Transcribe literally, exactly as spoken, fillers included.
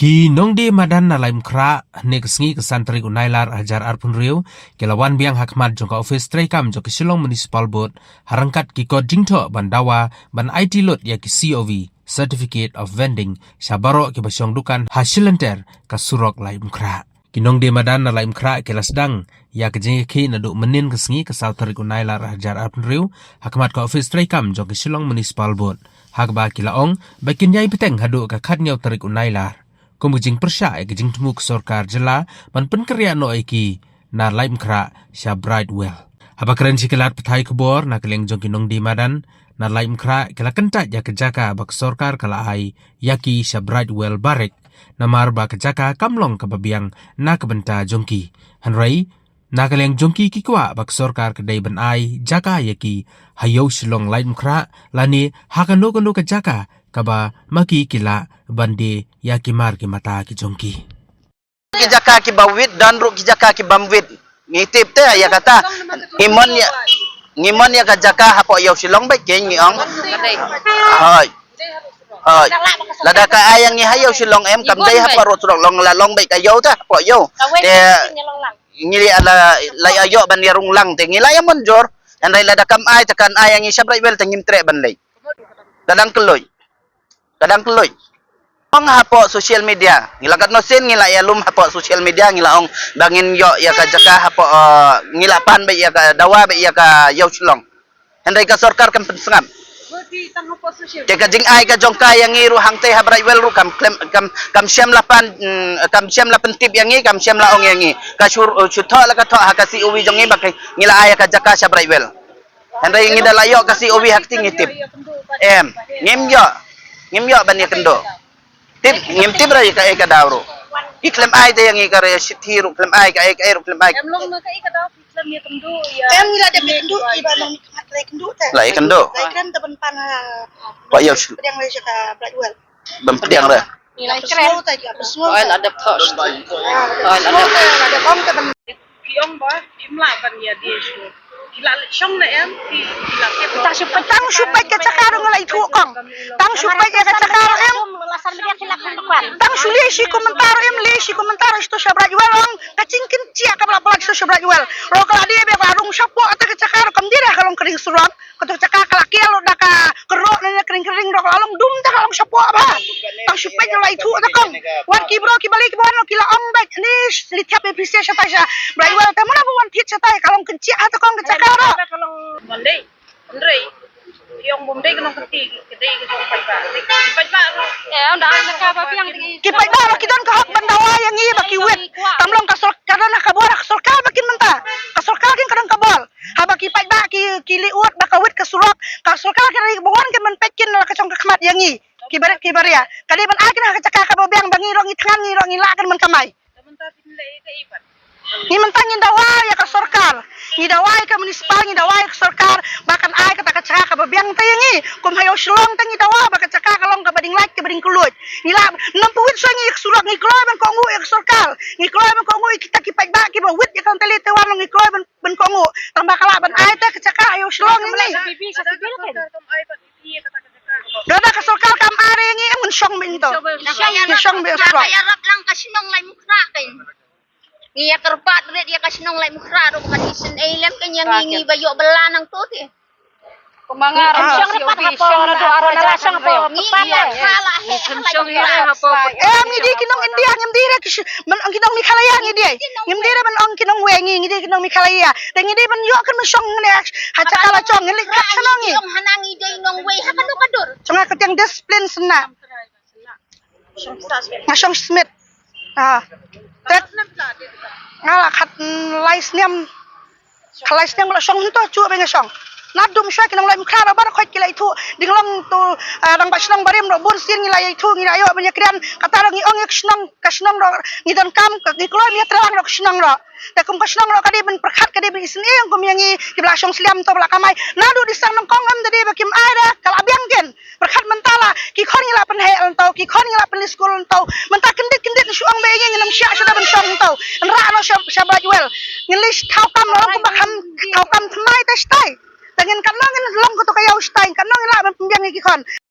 Ki nongdie madan na Laitumkhrah, hynne ka sngi ka san tarik u Nailar hajar arphew hynriew, ki la wan biang ha khmat jong ka ophis treikam jong ka Shillong Municipal Board, ha ryngkat ki kot jingthoh ban dawa ban aiti lut ïa ki C O V, Certificate of Vending, sha baroh kiba shong dukan ha shilynter ka surok Laitumkhrah. Ki nongdie madan na Laitumkhrah ki la sdang ïa ka jingïakhih naduh mynnin ka sngi ka saw tarik u Nailar hajar arphew hynriew, ha khmat ka ophis treikam jong ka Shillong Municipal Board, ha kaba ki la ong ba kin ïai bteng haduh ka khathynñiew tarik u Nailar, kum ka jingpyrshah ïa ka jingthmu ka sorkar jylla ban pynkynriah noh ïa ki na Laitumkhrah sha Brightwell. Haba kren sha ki lad pathai khubor na ka liang jong ki nongdie madan na Laitumkhrah, ki la kyntait ïa ka jaka ba ka sorkar ka la ai ïa ki sha Brightwell Barrack, namar ba ka jaka kam long kaba biang na ka bynta jong ki. Hynrei na ka liang jong ki, ki kwah ba ka sorkar ka dei ban ai jaka ïa ki ha Ïew Shillong Laitumkhrah, lane ha kano kano ka jaka kaba ma ki ki lah ban die ïa ki mar ki mata ki jong ki. Ki jaka kiba wit, don ruh ki jaka kibym wit. Ngi tip te ïa kata. Ngi mon ïa, ngi mon ïa ka jaka hapoh Ïew Shillong beit, ngi ong. Hooid. Hooid. Lada ka ai ïa ngi ha Ïew Shillong em, kam dei hapoh rud surok, long la long beit ka ïew te hapoh ïew. Te ngi la, la ïa ïoh ban ïa rung lang te ngi la ïa mynjur. Hynrei lada kam ai te kan ai ïa ngi sha Brightwell te ngim treh ban leit. Ka dang kylluid. Ka dang kylluid. Ong hapoh social media, ngi la katno sien ngi la ïalum hapoh social media, ngi la ong ba ngin ïoh ïa ka jaka hapoh, eh, ngi la pan beit ïa ka, dawa beit ïa ka Ïew Shillong. Hynrei ka sorkar kam pynsngap. Te ka jingai ka jong ka ïa ngi ruh hangtei ha Brightwell ruh kam khlem, kam, kam shym la pan, mm, kam shym la pyntip ïa ngi, kam shym la ong ïa ngi. Ka shu, shu thoh la ka thoh ha ka C O V jong ngi ba ngi la ai ïa ka jaka sha Brightwell. Hynrei ngi da la ïoh ka C O V ha kti ngi tip. Em, ngim ïoh. Ngim ïoh ban ïakynduh. Tip, ngim tip ruh ïa kaei ka daw ruh. Ki khlem ai te ïa ngi ka re shithi ruh khlem ai, kaei kaei ruh khlem ai. Em long na kaei ka daw ki khlem ïakynduh ïa. Em ngi la dep ïakynduh, ki ba long ni khmat la ïakynduh te. La ïakynduh. La ïakynduh te ban pan, ah, pdiang le sha ka Brightwell. Ban pdiang re. Ngi la kren. Oi, la dep thoh. Oi, la dep. Ki ong ba im lah ban ïa die shuh. Ki la shong ne em, ki, ki la kep. Tang shu peit, tang shu peit ka jaka ruh nga la ithuh kong. Tang shu peit ïa ka jaka ruh em. Tang shu leh shi kumta ruh em, leh shi kumta ruh sha Brightwell ong. Ka jingkynjiah kaba la palat sha Brightwell. Ruh ka la dei ba ka la rung shapoh te ka jaka ruh kam dei re ka long ka ring surok. Kato ka jaka ka la kiar lut da ka kyrroh ne kring kring ruh ka la long dum te ka la long shapoh bha. Tang shu peit ruh la ithuh te kong. Wat ki briew ki balei kiba wan ruh ki la ong beit ne li thiap A P C shatai sha Brightwell te mano ba wan thied shatai ka long kynjiah te kong ka jaka ruh. Hynrei ki ong bym dei ka nongkynti, ki dei ka jong paidbah. Ki paidbah ruh. Eh, ynda ka ba biang. Ki paidbah ruh ki don ka hok ban dawa ïa ngi ba ki wit. Tam long ka sor-, ka don ka bor ka sorkar ba kin mynta. Ka sorkar kin ka don ka bor. Haba ki paidbah ki, ki leh wut ba ka wit ka surok, ka sorkar ka ri ba wan kin ban peit kin la ka jong ka khmat ïa ngi. Ki barit ki baria. Ka dei ban ai kin ha ka jaka kaba biang ba ngi ruh ngi thngan ngi ruh ngi lah kin ban kamai. Ngi mynta ngin dawa ïa ka sorkar. Ngi dawa ïa ka municipal, ngi dawa ïa ka sorkar ba kan ai kata ka jaka kaba biang te ïa ngi. Kum ha Ïew Shillong te ngi dawa ba ka jaka ka long kaba ding lait kaba ding kylluid. Ngi la nym pynwit shuwa ngi ïa ka surok, ngi kloi ban kohnguh ïa ka sorkar. Ngi kloi ban kohnguh ïa kita ki paidbah kiba wit ïa ka tali te wan ngi kloi ban, ban kohnguh. Tang ba ka lah ban ai te ka jaka ha Ïew Shillong ïa ngi. Lada ka sorkar kam ai re ngi em ngan shong beit to. Ngan shong beit surok. Ïarap lang ka shnong Laitumkhrah kein. Ngi ïa kyrpad rit ïa ka shnong Laitumkhrah ruh ka dei shen ei lem kein ïa ngi ngi ba ïoh bylla nangto te. Kumba nga ruh shong rit pat hapoh, shong na duh arphew hajar shong hapoh. Ngi ïa khala he. Em ngi dei ki nong India, ngim dei re ki sh-, ban ong ki nong Meghalaya ngi dei. Ngim dei re ban ong ki nongwei ngi, ngi dei ki nong Meghalaya. Te ngi dei ban ïoh kan ban shong ne ha jaka la jong ngi leit khat sha nong ngi. Ong hana ngi dei nongwei ha kano ka dur. Jong nga ka tiang discipline sna. Nga shong Smith. Ah. Tet. Nga la khat, mm, lai snem. Khat lai snem nga la shong hynto, shuh ba nga shong. Naduh mynshwa ki nong Laitumkhrah ruh baroh khoit ki la ithuh. Ding long to, ah, rangbah shnong barim ruh bun sien ngi la ithuh, ngi la ïoh ban ïakren. Kata ruh ngi ong ïa ka shnong, ka shnong ruh ngi donkam, ngi kloi ban ïatreilang ruh ka shnong ruh. Te kum ka shnong ruh ka dei ban pyrkhat, ka dei ban isynei kum ïa ngi kiba la shong slem to ba la kamai. Naduh dei sang nyngkong em, da dei ba kim ai re, ka la biang ken. Pyrkhat mynta la, ki khon ngi la pynheh hangto, ki khon ngi la pynleit skul hangto. Mynta kyndit kyndit shu ong ba ïa ngi ngin ym shah shuh da ban shong hangto. Nrah noh sha, sha Brightwell. Ngin leit thaw kam noh kumba kham thaw kam thymmai te shatai. Te ngin katno ngin long kato ka ïew shatai, katno ngin lah ban pynbiang ïa ki khon.